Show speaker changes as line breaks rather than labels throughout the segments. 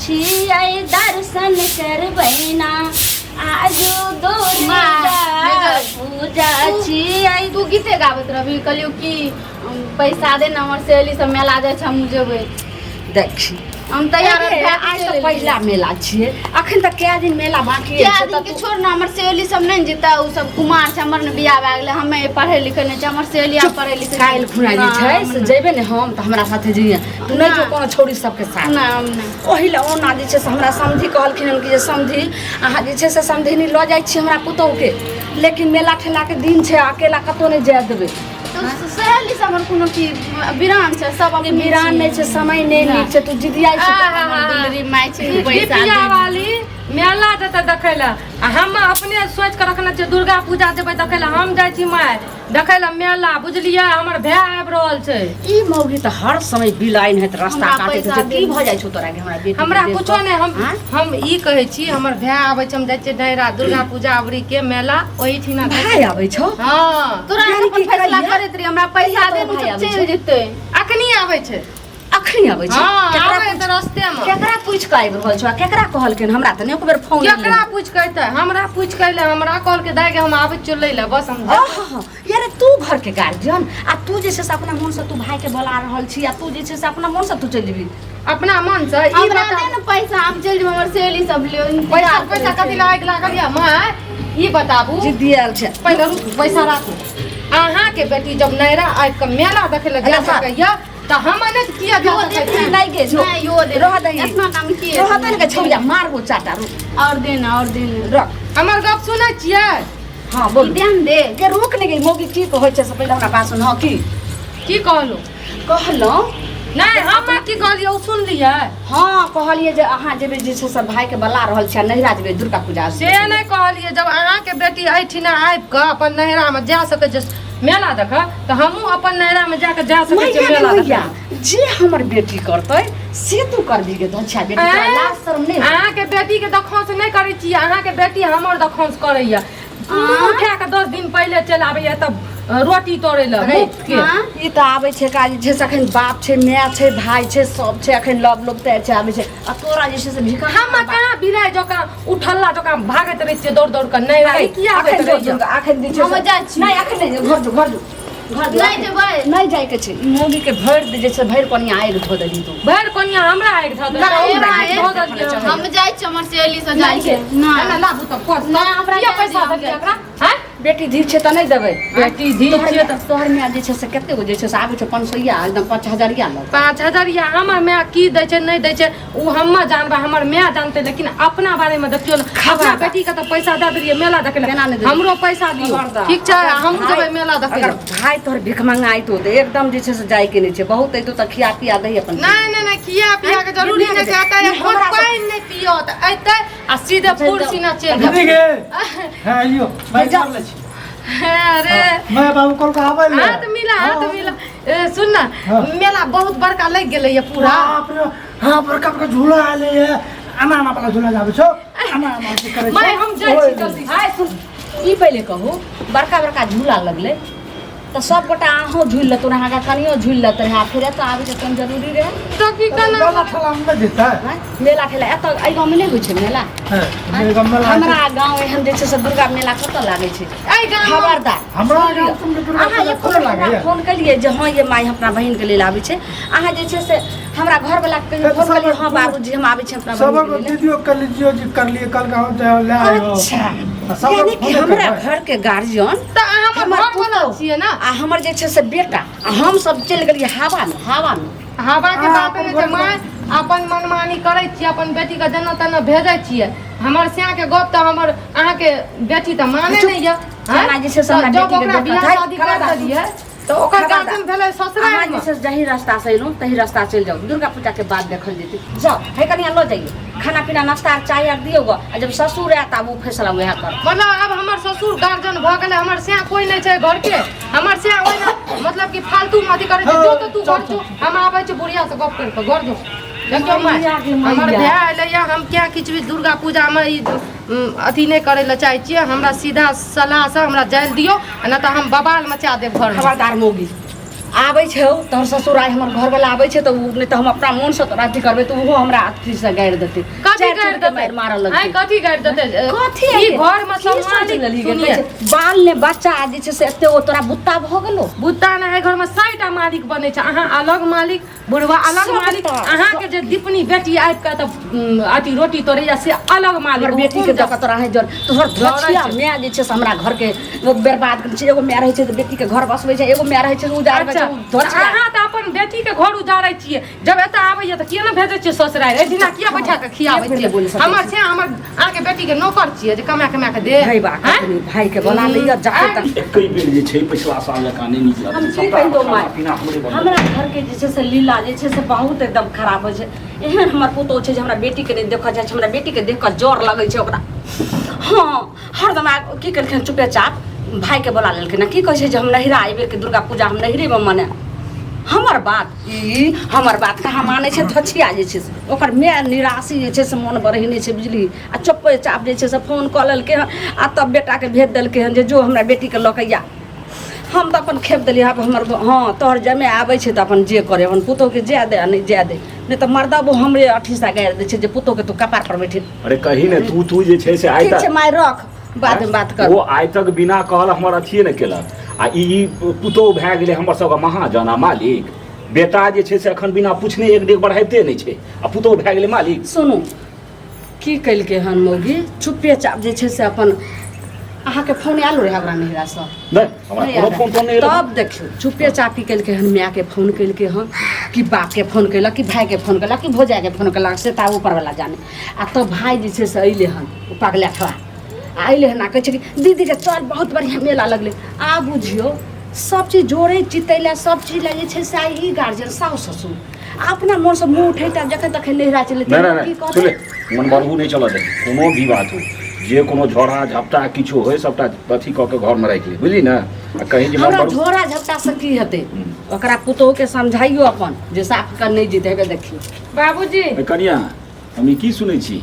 छियै दर्शन करबै ना आजू दुर्गा पूजा छियै।
तू गीते गाबैत रहबी, कहलियौ कि पैसा दे ने, हमर सहेली सब मेला जाइ छै, हमहूँ जेबै।
देखी,
हम तैयार
अरे,
भए के
आइ
चलि
तऽ
एलियै।
पहिला मेला छियै, अखन तऽ कए दिन मेला बाकी
कए
छै।
दिन के छोड़ ने, हमर सहेली सब नहि ने जेतै, ओ सब कुमार छै, हमर ने बियाह भए गेलै, हमे पढ़ै लिखै नहि छै, हमर सहेली आब पढ़ै लिखै छै।
काल्हि खुना जे छै से जेबै ने हम तऽ हमरा साथे जइहे तू, नहि जो कोनो छौड़ी सबके साथ।
नहि, हम नहि।
ओहि लए ओना जे छै से हमरा समधि कहलखिन हन कि जे समधि अहाँ जे छै से समधिनी लऽ जाइ छी हमरा पुतहुके, लेकिन मेला ठेलाके दिन छै, अकेला कतहु नहि जाय देबै।
तऽ सहेली सब हमर कोनो की बिरान छै? सब अपने
बिरान नहि छै, समय नहि नीक छै, तू जिदियाइ छै।
हमर दुलरी माय छै, पैसा
जितिया
दे।
वाली मेला जेतै देखै लए आ हम अपने सोचि कऽ रखने छियै दुर्गा पूजा जेबै देखै लए। हम जाइ छी माय देखै लए मेला, बुझलियै? हमर भाय आबि रहल छै।
ई मौगी तऽ हर समय बिलाइन हैत रास्ता
हमरा
काटैत
पैसा
छै। की
दे।
भऽ जाइ छौ तोरा के हमरा बेटी के
हमरा
देख
कुछो
कऽ?
नहि। हम
आँय?
हम ई कहै छी, हमर भाय आबै छै, हम जाइ छियै नैहरा, दुर्गा पूजा अबरी के मेला ओहिठिना।
भाय आबै छौ?
हँ।
तोरा
यानी
अपन
कि
फैसला
कहिया?
करैत रही, हमरा पैसा
कहिया
दे
तोहर
ने,
भाय
सब
आबै
चलि
छौ?
जेतै।
अखनी आबै छै।
अखनी आबै छै?
हँ।
केकरा
आबै तऽ रस्ते मे।
केकरा पूछि कऽ आबि रहल छौ आ केकरा कहलखिन? हमरा तऽ नहि एको बेर फोन एलै।
केकरा पूछि के अयतै? हमरा पूछि के अयलै, हमरा कहलकै दाइ गे हम आबै छियौ लै लए, बस हम जा-
आहा, यारे तू घर के गार्जियन आ तू जे छै से अपना मन से तू भाई के बोला रहल छी आ तू जे छै से अपना मन से तू चलि जेबी
अपना मन से? ई
हमरा
बता।
दे ने पैसा, हम चलि जेबै, हमर सहेली सब ले
पैसा पैसा कथी लए आगि लागल यऽ माय, ई बताबू।
जिद्दी आयल छै।
पहिले रुकू, पैसा राखू। अहाँके बेटी जब नैहरा आबि कऽ मेला देखै लए जा सकैया तऽ हम नहि किया जा सकै छी?
नहि गे, जो।
नहीं, यो दे।
रह दही।
इतना दाम की
रह दही ने छौड़िया, मारबो चाटा, रुक।
और देना, और देना।
रख।
हमर गप सुनै छियै?
हाँ, बोल।
ध्यान दे।
के रुक ने गई मौगी, की कहै छै से पहिले हमरा बात सुन। हाँ, की
की कहलहुँ?
कहलहुँ।
नहि, हम की कहलियै ओ सुनलियै?
हाँ, कहलियै जे अहाँ जेबै जे छै से भाई के बला रहल छै आ नैहरा जेबै दुर्गा पूजा।
से नहि कहलियै। जब अहाँके बेटी एहिठिना आबि कऽ अपन नैहरामे जा सकै छै मेला देखऽ, तऽ हमहूँ अपन नैहरामे जाकऽ जा सकै छियै
मैया
मेला
गे
देखऽ।
मैया, जे हमर बेटी करतै से तू करबी गे धछिया बेटी? तोरा
आँय?
लाज शरम नहि होइ?
अहाँके बेटीके दखौंस नहि करै छी, अहाँके बेटी हमर दखौंस करैया। मुँह उठा कऽ 10 दिन पहिले चलि आबैया तब रोटी तोड़ै लए
अरे,
मुफ्तके।
हाँ?
ई तऽ आबै छै काज जे छै से अखन बाप छै, माय छै, भाय छै, सब छै, अखन लव लोग तऽ छै, आबै छै आ तोरा जे छै से भिखारी।
हम कहाँ बिलाइ जकाँ उठल्ला जकाँ भागैत रहै छियै दौड़ दौड़ कऽ? नहि रहै, किया आबैत
अखन जो
रहैया?
दुर्गा, अखन जे छै
हम
से-
जाइ छी।
नहि, अखन नहि, घर जो, घर जो, घर जो।
नहि जेबै।
नहि जाइके छै। ई मौगी के भरि दे जे छै, भरि कोनिया आगि धो देली तू।
भरि कोनिया हमरा आगि धऽ देलकै।
नहि,
हमरा
माय,
आगि धऽ देलियै हम।
हम जाइ छी, हमर सहेली से जाइ छै।
नहि,
नहि।
लाबू तऽ कर।
नहि, हमरा
किया
जाय
पैसा
दिअ, हम
देलियै
जाइ
एकरा? आँय?
बेटी धी छै तऽ नहि देबै?
बेटी धी
तोहर
छियै तऽ
तोहर माय जे छै से कते गो जे छै से आबै छै 500 एकदम 5 हजरिया लग।
5 हजरिया हमर माय की दै छै नहि दै छै ओ हम्मे जानबै, हमर माय जानतै, लेकिन अपना बारेमे देखियौ ने। अपना बेटीके तऽ पैसा दऽ देलियै मेला देखै
केना
लए।
नहि देबै?
हमरो पैसा दियौ।
खबरदार।
ठीक छै, हमहूँ जेबै मेला देखै
अगर
लए।
भाय तोहर भिख मंगा अयतो तऽ एकदम जे छै से जायके नहि छै। बहुत अयतो तऽ खिया पिया दही अपन।
नहि नहि नहि, खिया पिया के जरूरी नहि छै। एतै
नहि, हमरा सब-
पानि नहि पियत, एतै आ सीधे कुर्सी ना चलि
दीदी
जायत।
गे, हाँ आइयो मैं
जाओ।
कर ले छी।
अरे।
मैं बाबू कल का आबै ले।
हाथ मिला, हाथ मिला। ए, सुन ना।
हाँ।
मेला बहुत बड़का लग गेलै ये पूरा।
बाप रे, हाँ, बड़का बड़का झूला आले है, आना आना वाला झूला जाबे छो, आना आना के करे छो।
मैं हम जाइ छी जल्दी।
आइ सुन, ई पहिले कहू, बड़का बड़का झूला लगलै तऽ सब गोटा अहूँ झूलि लेतौ, अहाँके कनियो झूलि लेतै रहए, फेर एतऽ आबैके कोन जरूरी रहै?
तऽ की केना?
मेला ठेला में नहि जेतै?
आँय? मेला ठेला एतऽ एहि गाँवमे नहि होइ छै मेला?
हैं, मेरे गाँव में
हमरा गाँव एहन जे छै से दुर्गा मेला कतऽ लागै छै?
एहि गाम
खबरदार।
हमरा गाँव सबमे दुर्गा
अहाँ
पूजा
एको
थोड़े
बेर हमरा
लागैया।
फोन केलियै जे हँ ये माय, हम अपना बहिनके लेल आबै छै? अहाँ जे छै से हमरा घरवला के कहियो
तऽ
फोन केलियै,
सब-
हँ बाबूजी, हम आबै छी अपना
सबक
बहिनके लेल?
दीदियो कर लीजियो जी, कर लिए कल गाँव जाओ ले आयो।
अच्छा।
आ सब
यानी कि
फोने
हमरा
करबै।
घर के गार्जियन
तऽ अहाँ हमर
हमर
घरवला
पुतोहु
छियै ने।
आ हमर जे छै से बेटा आ हम सब चलि गेलियै हवा मे, हवा मे।
हवा के
अहाँ
बात
अपन
नहि छै
घर-
माय, अपन मनमानी करै छियै, अपन बेटीके जेना तेना भेजै छियै। हमर स्याके गप तऽ हमर अहाँके बेटी तऽ माने नहि यऽ।
केना जे छै से हमरा
जब
बेटीके
ओकरा
देखत,
बियाह
है,
शादी कर
खबरदार।
देलियै तऽ ओकर
खबरदार।
गार्जियन भेलै
अहाँ जे
ससुरालमे।
छै से जही रास्ता से एलहुँ तही रास्ता चलि जाउ, दुर्गा पूजा के बाद देखल जेतै। जाउ हे, कनिया लऽ जाइए, खाना पीना नाश्ता आर चाय आर दियौ गऽ, आ जब ससुर आयत आब ओ फैसला वएह करत।
मतलब आब हमर ससुर गार्जियन भऽ गेलै, हमर स्या कोइ नहि छै घरके। हमर स्या ओहिना मतलब कि फालतू मे अथी करै छै। जो तऽ तू घर जो, हम आबै छी बुढ़िया से गप करि कऽ। घर जो। देखियौ माय,
मैया गे मैया।
हमर भाय एलै या हम क्या किछु भी दुर्गा पूजामे ई अथी नहि करै लए चाहै छियै। हमरा सीधा सलाहसँ हमरा जाय दियौ आ नहि तऽ हम बवाल मचा देब घरमे।
खबरदार मौगी, आबै छै तोहर ससुर आइ हमर घरवला आबै छै तऽ ओ नहि तऽ हम अपना मोनसँ तोरा अथी करबै तऽ ओहो हमरा अथीसँ गारि देतै
कथी
चारि
गारि
चोट के
देतै
मारि मारऽ लगतै
आँय कथी गारि देतै
कथी
ई घर में
की
सब
सोचि
मालिक
लेलही गे?
सुनिए
कहै छै, बाल ने बच्चा जे छै से एते ओ तोरा बुत्ता भऽ गेलो
बुत्ता ने एहि घर में 100 टा मालिक बनै छै अहाँ अलग मालिक बुढ़वा अलग
सबटा।
मालिक अहाँके जे दीपनी बेटी आबि कऽ तऽ अथी रोटी तोड़ैया से अलग मालिक
हमर बेटी के दऽ कऽ तोरा है जर तोहर
जरै
धछिया
छै।
माय जे छै से हमरा घर के वो बर्बाद करै छै एगो माय रहै छै तऽ बेटी के घर बसबै छै एगो माय रहै छै से उजाड़बै
अच्छा
छै ओ धछिया
अहाँ तऽ अपन बेटी के घर उजाड़ै छियै जब एतऽ आबैया तऽ किया ने भेजै छियै ससुरारि एहि दिना किया बैठा कऽ खियाबै
किया
छियै
बोलि सकै
हमर छै हमर अहाँके बेटी के नौकर छियै जे कमा कमा कऽ दे
भाई बा
आँय?
कखनी भाई के बोला लैया जाके तक
एकै बेर जे छै पिछला साल जकाँ नहि नीक
हम
लगै
की कहि दौ माय
पीना हमरे बनल।
हमरा घर के जे छै से लीला जे छै से बहुत एकदम खराब होइ छै एहन हमर पुतोह छै जे हमरा बेटीके नहि देखऽ जाइ छै हमरा बेटीके देख कऽ जर लगै छै ओकरा हँ हरदम आ की केलखिन चुपेचाप भाइके बोला लेलखिन की कहै छै जे हम नहिरा एहि बेरके दुर्गा पूजा हम नहिरेमे मनायब हमर बात ई हमर बात कहाँ मानै छै धछिया जे छै से ओकर माय निराशी जे छै से मोन बढ़ेने छै बुझली आ चुप्पे चाप जे छै से फोन कऽ लेलकै हन आ तब बेटाके भेज देलकै हन जे जो हमरा बेटीके लऽ कऽ या हम तऽ अपन खेप देलियै आब हमर हँ तोहर जमे आबै छै तऽ अपन जे करे अपन पुतोहके जाए दे आ नहि जाए दे नहि तऽ मर्दबो हमरे अठीसा गारि दै छै जे पुतोहके तू कपार पर बैठे
अरे कही ने तू तू जे छै से आइ
ठीक छै
तक
माय रख बादमे बात कर
ओ आइ तक बिना कहल हमर अथिए ने केलक आ ई ई पुतोह भए गेलै हमर सबके महाजन आ मालिक बेटा जे छै से एखन बिना पुछने एक डेग बढ़ाइते नहि छै आ पुतोह भए गेलै मालिक
सुनू की केलकै हन मौगी चुप्पे चाप जे छै से अपन अहाँके फोन आयल रहै ओकरा नहिरासँ
नहि हमरा
नहि
कोनो
आयल
फोन तोन नहि एलक
तब देखियौ चुप्पे चापी केलकै हन मायके फोन केलकै हन कि बापके फोन केलक कि भायके फोन केलक कि भौजाइके फोन केलक से तऽ ऊपरवला जाने आ तब भाय जे छै से अयलै हन ओ पगला ठवा आ अयलै हन आ कहै छै कि दीदीके चल बहुत बढ़िआँ मेला लगलै आ बुझियौ सब चीज जोड़ै चितै लए सब चीज लए जे छै से आइ ई गार्जियन साउस ससुर आ अपना मोनसँ मुँह उठेतै जखन तखन नहिरा चलि
नहि
जेतै
नहि
की
नहि
कहतै
सुन मन बढ़ू नहि चलऽ दे कोनो भी बात हो जे कोनो झोड़ा झपटा किछो होय सबटा अथी कऽ के घरमे राखि ले बुझली ने आ कहीं जे मन
हमरा
बढ़ू
झोरा झपटा से की हेतै ओकरा पुतोहु के समझाइयो अपन जे साफ कर नहि जीते हेबे देखियौ
बाबूजी
ए, कनिया हम ई की सुनै छी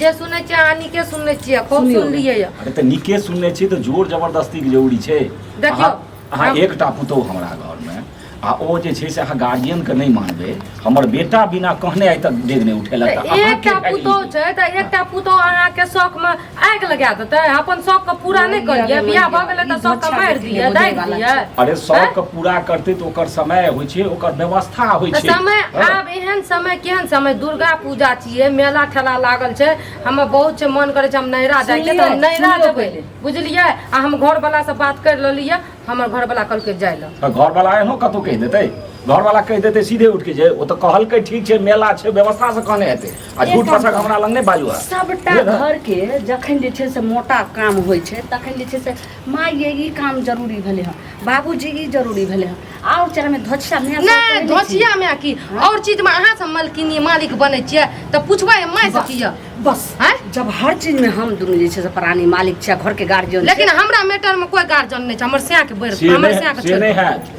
जे सुनै छियै अहाँ नीके सुनने छियै खूब
सुनियौ।
सुनलियै यऽ
अरे तऽ नीके सुनने छी तऽ जोर जबरदस्तीके जरूरी छै
देखियौ,
अहाँ एकटा पुतोहु हमरा घरमे आ ओ जे छै से अहाँ गार्जियनके नहि मानबै हमर बेटा बिना कहने आइ तक डेग नहि उठेलक तऽ
तऽ
अहाँ के
एकटा पुतोह छै तऽ एकटा पुतोह अहाँके शौकमे आगि लगा देतै अपन शौकके पूरा नहि करियै बियाह भऽ गेलै तऽ शौकके मारि दियै दागि दियै
अरे शौकके पूरा करतै तऽ ओकर समय होइ छै ओकर व्यवस्था होइ
तऽ
छै
समय
हँ।
आब एहन समय केहन समय दुर्गा पूजा छियै मेला ठेला लागल छै हमर बहुत छै मन करै छै हम नैहरा जाइके तऽ हम
सुनलियै?
नैहरा
सुनियौ
जेबै
पहिले।
बुझलियै आ हम घरवला से बात करि लेलियै हमर घरवला कहलकै जाय लए
तऽ घरवला एहनो कतहु कहि देतै घरवला कहि देतै सीधे उठि के जे ओ तऽ कहलकै ठीक छै मेला छै व्यवस्था से कहने हेतै आ झूठ
एकटा
फसक हमरा लग नहि बाजू अहाँ।
सबटा
बुझलियै ने?
घर के जखन जे छै से मोटा काम होइ छै तखन जे छै से माँ ये ई काम जरूरी भेलै हँ बाबूजी ई जरूरी भेलै हँ आओर चरमे धोछिया माय सब
नहि
कहै नहि छी।
धोछिया मे की और चीज मे अहाँ सब मलकिनी मालिक बनै छियै तऽ पुछबै माय से की यऽ
बस
आँय?
जब हर चीज में हम दुनू जे छै से प्राणी मालिक छियै घर के गार्जियन
लेकिन हमरा मैटर मे कोई गार्जियन नहि छै हमर सैया के बढ़
से
हमर
नहि
सैया के
से
छोड़ि
नहि हैत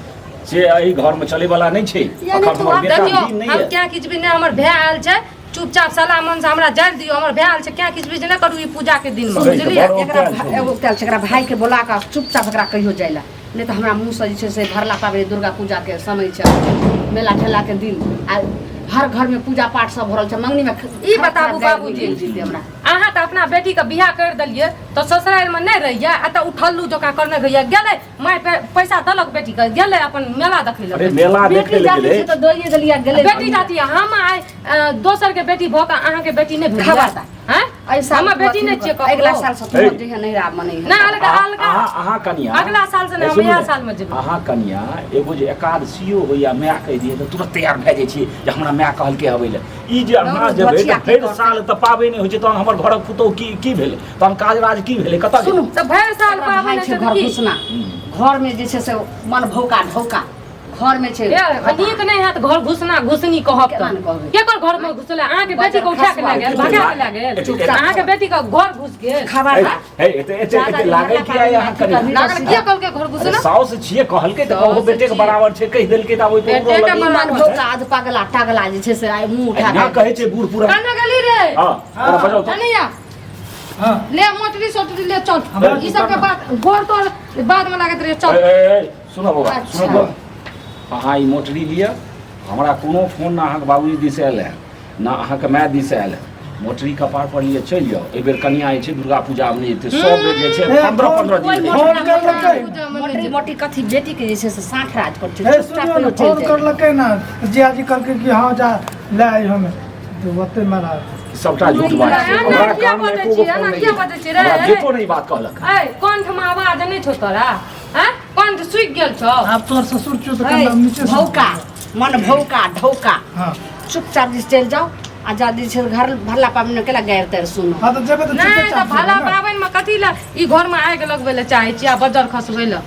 से एहि घरमे चलैवला नहि छै
यानी
अखन
तू
हमर
आब
बेटा
देखियौ
भी नहि
हम
यऽ
क्या किछु भी नहि हमर भाय आयल छै चुपचाप सलाह मन से हमरा जाय दियौ हमर भाय आयल छै क्या किछु भी नहि करू ई पूजा के दिन मे
अरे,
बुझलियै
बड़
एकरा
औकात छौ।
एगो उकतायल छै एकरा भाई के बोला कऽ चुपचाप एकरा कहियो जाय लए नहि तऽ हमरा मुँहसँ जे छै से भरला पाबनि दुर्गा पूजाके समय छै मेला ठेलाके दिन आ हर घरमे पूजा पाठ सब भरल छै मंगनीमे
ई बताबू बाबूजी।
जीते हमरा
अहाँ तऽ अपना बेटी के बियाह कर देलियै तऽ ससुराल मे नहि रहियै आ तऽ उठल्लू जकाँ करने गइया गेलै माय पैसा देलक बेटी के गेलै अपन मेला देखै
अरे
लए
मेला देखै
बेटी
लए
जाति
गेलै
छै तऽ दइए देलियै गेलै
बेटी जाति हम आइ दोसर के बेटी भऽ कऽ अहाँके बेटी नहि भेल
खबरदार।
हैं
एहि साल
हमर बेटी नहि छियै ककरो।
अगिला साल से
हे।
तू जहिया नहि राम मनै
नहि अलगा अलगा
अहाँ अहाँ कनिया
अगला साल से नहि,
ए,
हम
सुनू
इएह
ने,
साल मे जेबै।
अहाँ कनिया एगो जे एकादशियो होइया माय कहि दियै तऽ तुरंत तैयार भए जाइ छी जे हमरा माय कहलकै अबै लए ई जे अहाँ
दौड़ू,
जेबै
बचिया
तऽ
की
भरि
करतै?
साल तऽ पाबनि होइ छै तहन हमर घरक पुतोहु की की भेलै तहन काज राज की भेलै कतऽ गेलै?
सुनू
तऽ भरि साल
ओकरा भाय
पाबनि
छै
होइ छै
घर
तऽ की
घुसना घरमे जे छै से मन भौका ढौका घरमे छै
ए, नीक नहि हैत घर घुसना घुसनी कहब
केना
तऽ
ने कहबै?
केकर घर मे घुसलै अहाँके बेटी के उठा के लए गेल भगा के लए गेल अहाँके बेटी के घर घुस गेल
खबरदार
हे एते एते एते लागै किया यऽ अहाँ कनिया
लागल किया कहलकै घर
अरे
घुसना
साउस छियै कहलकै तऽ कहो
साउस
बेटे के
छियै।
बराबर छै कहि देलकै तऽ आब ओहि पर
बेटे के
उड़ऽ
मन
लगलै।
भौका अध पगला टगला जे छै से आइ मुँह उठा
एना
कऽ
कहै छै बूढ़ पुरान
कन्ने गेली रे
हँ ओकरा बजाउ तऽ
कन्हैया
हाँ
ले मोटरी सोटरी ले चल
हमरा
ई सबके बात गोर तोर बाद में लागैत रहे चल
ए, ए, ए, सुनो बौआ
अच्छा।
सुनो बौआ अहाँ ई मोटरी लिअ हमरा कोनो फोन ना अहाँके बाबूजी दिस आयल है ना अहाँके माय दिस आयल है मोटरी कपार पर लिए चलि जाउ एहि बेर कनिया जे छै दुर्गा पूजा मे नहि जेतै सब बेर जे छै
हे,
15 15 दिन रहै
फोन करलकै
मोटरी मोटी कथी बेटी के जे छै से साँठ राज कर छै
हे
चुपचाप
सुनियो ने
कहियो चलि
फोन
जाइ
करलकै ना जियाजी कहलकै कि हँ जा ले आई हमे तऽ ओते मारा
सबटा झूठ बात छै
एना
हमरा
किया
कान मे
बजै
एको गो
छी,
फोन
एना
नहि
किया
गेल।
बजै छी रे?
हमरा बेटो नहि ई बात कहलक
ऐ कंठ में आवाज नहीं छौ तोरा हैं कंठ सूखि गेल छौ
आब तोहर ससुर छौ तऽ
ऐ,
कनि नीचे से
भौका मन भौका ढौका
हँ
चुपचाप जे चलि जाउ आ जा जे छै घर भरला पाबनि केला गारि तारि सुनू
हँ तऽ जेबै तऽ
नहीं
चुपे
तऽ
चाप
भला
जेबै ने।
पाबनि में कथी लए ई घर में आगि लगबै लए चाहै छी आ बजर खसबै लए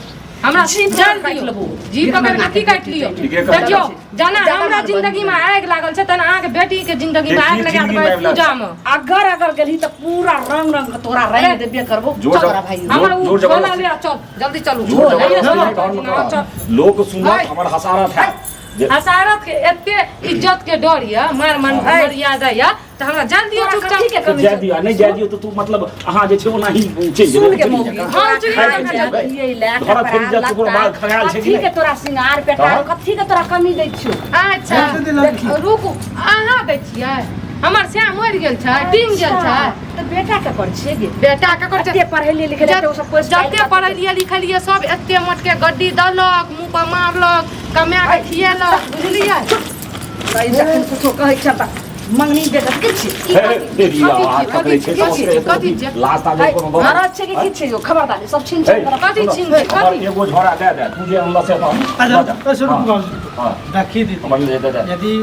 हमरा
जीभ
जान
काटि
दियौ
लेबौ।
जीभ पकड़ि कऽ की काटि लियौ
ठीके कहै
देखियौ जेना
जादा
हमरा
मन
जिंदगी में आगि लागल छै तेना अहाँके बेटी के जिंदगी में आगि
बेटी
लगा
जिंदगी में
देबै
आगि लागल
पूजा में
अगर अगर गेलही तऽ पूरा रंग रंग के तोरा रंग देबे करबो
जोर
चल
जबर-
तोरा भाई
हमर उ
जोर
झोला
जबरदस्ती।
ले चल जल्दी चलू
जोर जबरदस्ती
चल,
नहि घरमे
चल, चल।
करब। लोक सुनत हमर हसारत है जे
हसारत के एते इज्जत के डर यऽ मार मान मर्यादा यऽ तऽ हमरा जान दियौ
तोरा
चुपचाप
कथी के कमी
जाय
छौ?
दियौ आ नहि जाय दियौ तऽ तू मतलब अहाँ जे छै ओनाही चलि जेबै
सुन के
चलि
मौगी
जायब।
हम चलि
खाइ
जायब।
के जेबै।
पियै लए,
घरक
कपड़ा,
फेर इज्जत ककरो
लत्ता,
बाल खगायल छै कि
कथी के
नहि?
तोरा श्रृंगार पेटार
तहन?
कथी के तोरा कमी दै छियौ
अच्छा
दीदी लड़की।
रुकू अहाँ दै छियै हमर श्याम मरि गेल छै टीम गेल छै
तऽ बेटा के कर छियै गे
बेटा केकर छै
एते पढ़ेलियै लिखेलियै तऽ ओ सब पैसा
जते पढ़लियै लिखलियै सब एते मोटके गड्डी देलक मुँह पर मारलक कमा के खियेलक बुझलियै
जखन कुछो कहै छै तऽ मंगनी बेटा की छी की
हे,
कथी?
देरी
कथी
हाथ
छियै?
पकड़ै छै
कथी छियै? कथी छियै?
लास्ट आगे कोनो गप
मरद छै कि की छै यौ खबरदार सब छीन
हे,
छीन करब।
कथी छीन छै?
हमर
कथी?
एगो झोरा दए दे तू जे अनलह से तऽ हम
अच्छा
लऽ जा।
ऐसे रुक
हाँ,
बाबूजी
हाँ,
देखी दीदी
हमर ले दे दे
यदि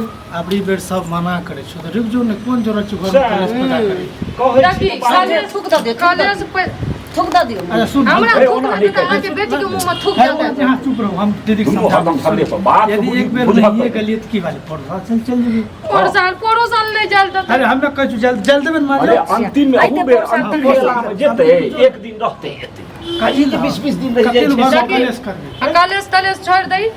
अबरी बेर सब मना करै छौ तऽ रुकि जो ने कोन जरूरत छौ घरमे कलेश पैदा करै
कहै
देखी,
छी तऽ
कलेश
थूक दऽ दियौ, थूक दऽ
कलेश
दियौ।
पे-
थूक दऽ दियौ
अच्छा सुन
हमरा
हे,
थूक
ओना
नहि
नहि
देतै, अहाँके बेटी के मुँह मे थूक
हे,
दऽ देतै।
अहाँ चुप रहू हम दीदी के
दुनू हरदम
समझाबै
थल्ले पर बात
यदि एक बेर
बुझत
नहिए गेलियै तऽ की भेलै परसा चल चल जेबै
पोर साल पोरो साल नहि जायल देतै
अरे हम ने कहै छी जल जल देबै ने
अरे
माँ
अंतिम में
आइते
अहू बेर
परसा
अंतिम
तक
मेला में जेतै एक दिन रहतै एतै कहीं जे 20 20 दिन रहि
कतेक
जाइ
घर
छै
में कलेश करबै
आ कलेश तलेश छोड़ि दही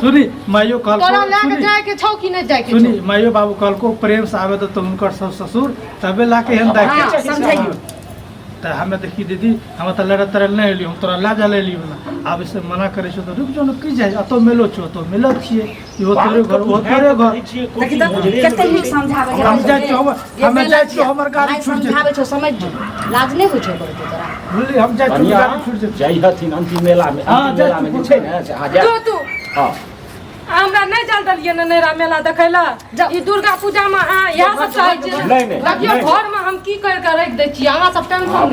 सुनी माइयो
तोरा
कहलको
लए के
सुनी
जाय के छौ कि नहि जाय के
सुनी
छौ
माइयो बाबू कहलको प्रेम से आबे तऽ हुनकर सब ससुर तबे लाके एहन दाय
हाँ, समझाइयो
तऽ हमे देखी दीदी हम तऽ लड़े तड़े नहि एलियो हम तोरा लए जाय लए एलियो ना आब से मना करै छौ तऽ रुक जो ने की जाइ अतो मेलो छौ अतो मेलो छियै इहो तोरे घर ओहो तोरे घर
देखी तऽ कते नीक समझाबै छै
हम जाइ छियौ हमे जाइ छियौ हमर गाड़ी छूट जेतै
समझाबै छौ समझ जो लाज नहि होइ छौ ओकर तोरा
बुझली हम जाइ छियौ गाड़ी छूट जेतै
जाइ हथिन अंतिम मेला में
हाँ,
अंतिम
जाइ
मेला में जे
छियौ,
छै ने से अहाँ जायब
तू तू
हाँ
हमरा नहि जाल देलियै ने नैरा मेला देखै लए ई दुर्गा पूजा मे अहाँ इएह सब चाहै छियै
नहि, नहि,
देखियौ
नहि।
घर मे हम की करि कऽ राखि दै छियै अहाँ सब टेंशन